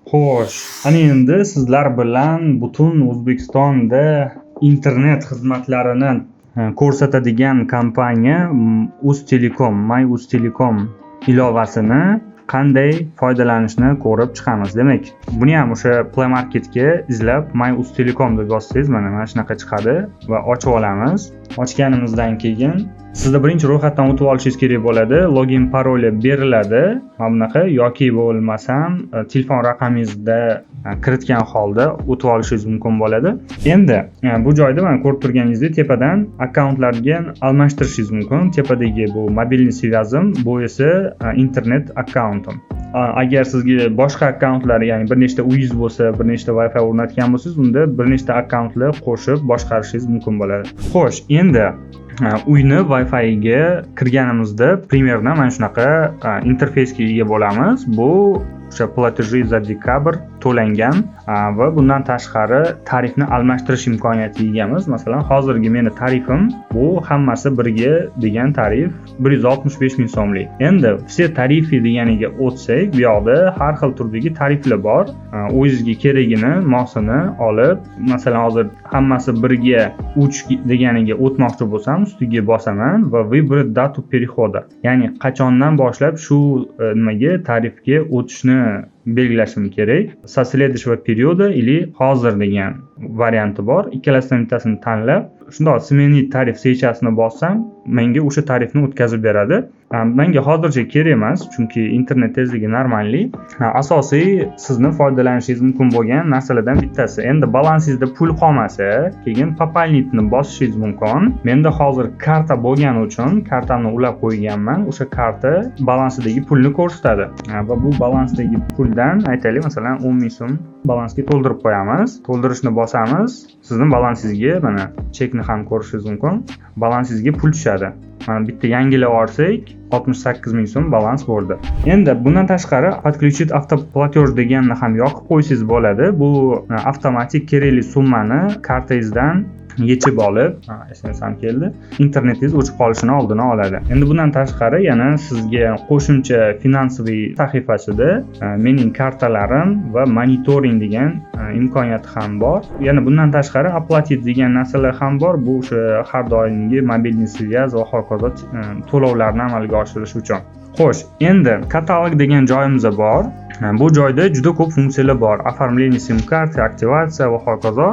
Xo'sh, ana endi sizlar bilan butun O'zbekistonda internet xizmatlarini ko'rsatadigan kompaniya Uztelecom, My Uztelecom ilovasini qanday foydalanishni ko'rib chiqamiz. Demak, buni ham o'sha Play Marketga izlab My Uztelecom deb yozsangiz, mana shunaqa chiqadi va ochib olamiz. Ochganimizdan keyin sizda birinchi ro'yxatdan o'tib olishingiz kerak bo'ladi. Login paroli beriladi. Mana bunaqa yoki bo'lmasam telefon raqamingizda kiritgan holda o'tib olishingiz mumkin bo'ladi. Endi bu joyda mana ko'rib turganingizdek tepadan akkauntlarga almashtirishingiz mumkin. Tepadagi bu мобильный связь im, bu esa internet akkauntim. Agar sizga boshqa akkauntlar, ya'ni bir nechta uyingiz bo'lsa, bir nechta Wi-Fi o'rnatgan bo'lsangiz, unda bir nechta akkauntlar qo'shib boshqarishingiz mumkin bo'ladi. Xo'sh, endi uyni Wi-Figa kirganimizda примерно mana shunaqa interfeysga ega bo'lamiz. Bu o'sha платежи за декабрь to'langan va bundan tashqari tarifni almashtirish imkoniyatiga egamiz. Masalan, hozirgi meni tarifim bu hammasi birga degan tarif, 165 ming so'mlik. Endi "Все тарифы" deganiga o'tsak, bu yoqda har xil turdagi tariflar bor. O'zingizga keragini, mosini olib, masalan, hozir hammasi birga 3 deganiga o'tmoqchi bo'lsam, ustiga bosaman va "Выбрать дату перехода", ya'ni qachondan boshlab shu nimaga, tarifga o'tishni belgilashim kerak. "Со следующего периода" или "Hozir" degan varianti bor. Ikkalasidan bittasini tanlab, shundoq "Сменить тариф сейчас" ni bossam, menga o'sha tarifni o'tkazib beradi. Menga hozircha kerak emas, chunki internet tezligi нормальный. Asosiy sizni foydalanishingiz mumkin bo'lgan narsalardan bittasi. Endi balansingizda pul qolmasa, keyin "Пополнить" ni bosishingiz mumkin. Menda hozir karta bo'lgani uchun kartamni ulab qo'yganman. O'sha karta balansidagi pulni ko'rsatadi. Va bu balansdagi puldan, aytaylik, masalan, 10 ming so'm balansga to'ldirib qo'yamiz. To'ldirishni bosamiz. Sizni balansingizga, mana, chekni ham ko'rishingiz mumkin. Balansingizga pul tushadi. Mana, bitta yangilab olsak, 68 ming so'm balans bo'ldi. Endi bundan tashqari "Подключить автоплатеж" deganni ham yoqib qo'ysangiz bo'ladi. Bu avtomatik kerakli summani kartangizdan yechib olib, SMS ham keldi, internetingiz o'chib qolishini oldini oladi. Endi bundan tashqari yana sizga qo'shimcha "Финансовый" sahifasida "Mening kartalarim" va "Monitoring" degan imkoniyati ham bor. Yana bundan tashqari "Оплатить" degan narsalar ham bor. Bu o'sha har doimgi мобильный связь va hokazo to'lovlarni amalga oshirish uchun. Xo'sh, endi "Katalog" degan joyimiz bor. Bu joyda juda ko'p funksiyalar bor. Оформление сим карты, aktivatsiya va hokazo.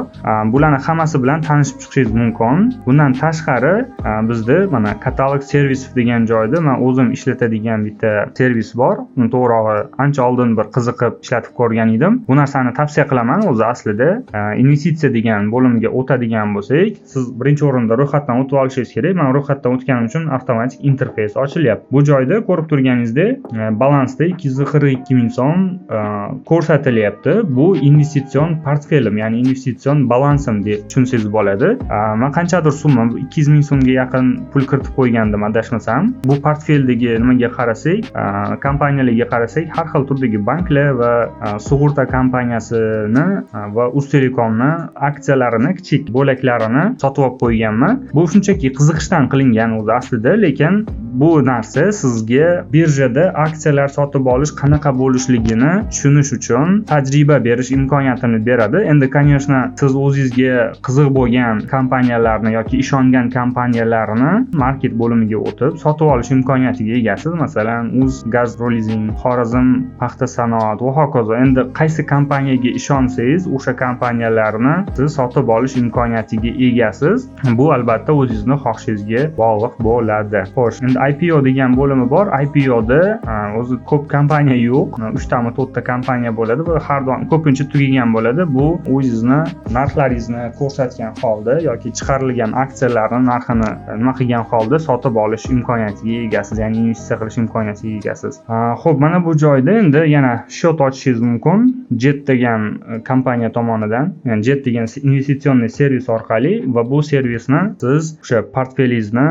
Bularni hammasi bilan tanishib chiqishingiz mumkin. Bundan tashqari bizda mana "Каталог сервисов" degan joyda man o'zim ishlatadigan bitta servis bor. Uni, to'g'rirog'i, ancha oldin bir qiziqib ishlatib ko'rgan edim. Bu narsani tavsiya qilaman o'zi aslida. "Investitsiya" degan bo'limga o'tadigan bo'lsak, siz birinchi o'rinda ro'yxatdan o'tib olishingiz kerak. Man ro'yxatdan o'tganim uchun avtomatik interfeys ochilyapti. Bu joyda ko'rib turganingizdek, balansda 242 ming so'm ko'rsatilyapti. Bu investitsion portfelim, ya'ni investitsion balansim deb tushunsangiz bo'ladi. Man qanchadir summa, 200 ming so'mga yaqin pul kiritib qo'ygandim, adashmasam. Bu portfeldagi nimaga qarasak, kompaniyalarga qarasak, har xil turdagi banklar va sug'urta kompaniyasini va Uztelecomni aksiyalarini kichik bo'laklarini sotib olib qo'yganman. Bu shunchaki qiziqishdan qilingan o'zi aslida, lekin bu narsa sizga birjada aksiyalar sotib olish qanaqa bo'lishligini tushunish uchun tajriba berish imkoniyatini beradi. Endi, конечно, siz o'zingizga qiziq bo'lgan kompaniyalarni yoki ishongan kompaniyalarni "Market" bo'limiga o'tib sotib olish imkoniyatiga egasiz. Masalan, Uzgazlizing, Xorazm paxta sanoat va hokazo. Endi qaysi kompaniyaga ishonsangiz, o'sha kompaniyalarni siz sotib olish imkoniyatiga egasiz. Bu, albatta, o'zingizni xohishingizga bog'liq bo'ladi. Xo'sh, endi IPO degan bo'limi bor. IPOda o'zi ko'p kompaniya yo'q, uchtami, to'rtta kompaniya bo'ladi va har doim ko'pincha tugagan bo'ladi. Bu o'zingizni narxlaringizni ko'rsatgan holda yoki chiqarilgan aksiyalarni narxini nima qilgan holda sotib olish imkoniyatiga egasiz, ya'ni investitsiya qilish imkoniyatiga egasiz. Xo'p, mana bu joyda endi yana счет ochishingiz mumkin Jet degan kompaniya tomonidan, ya'ni Jet degan инвестиционный servis orqali va bu servisni siz o'sha portfelingizni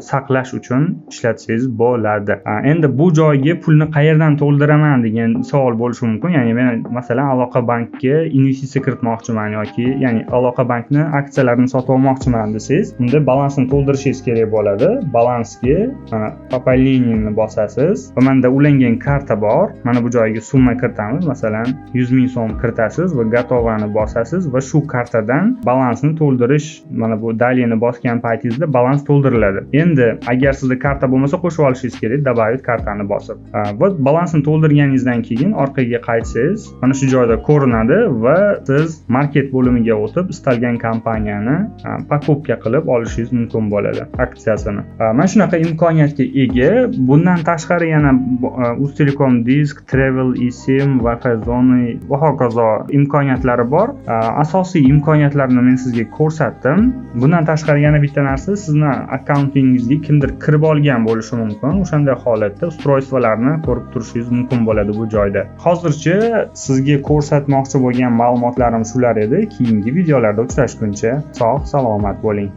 saqlash uchun ishlatsangiz bo'ladi. Endi bu joyga pulni qayerdan to'ldiraman degan savol bo'lishi mumkin. Ya'ni men, masalan, Aloqa bankka investitsiya kiritmoqchiman yoki, ya'ni, Aloqa bankni aksiyalarini sotib olmoqchiman desangiz, unda balansni to'ldirishingiz kerak bo'ladi. Balansga mana пополнение ni bosasiz va manda ulangan karta bor. Mana bu joyga summa kiritamiz, masalan, 100 000 so'm kiritasiz va готово ni bosasiz va shu kartadan balansni to'ldirish, mana bu далее ni bosgan paytingizda balans to'ldiriladi. Endi agar sizda karta bo'lmasa, qo'shib olishingiz kerak, добавить kartani bosib. Va balansni to'ldirganingizdan keyin orqaga qaytsangiz, mana shu joyda ko'rinadi va siz market bo'limiga o'tib, istalgan kompaniyani покупка qilib olishingiz mumkin bo'ladi aksiyasini. Mana shunaqa imkoniyatga ega. Bundan tashqari yana Uztelecom Disk, Travel eSIM, Wi-Fi zona va hokazo imkoniyatlari bor. Asosiy imkoniyatlarni men sizga ko'rsatdim. Bundan tashqari yana bitta narsa: sizni akkauntingizga kimdir kirib olgan bo'lishi mumkin. O'shanday holatda устройство larni ko'rib turishingiz mumkin bo'ladi bu joyda. Hozircha sizga ko'rsatmoqchi bo'lgan ma'lumotlarim shular edi. Keyingi videolarda uchrashguncha sog' salomat bo'ling.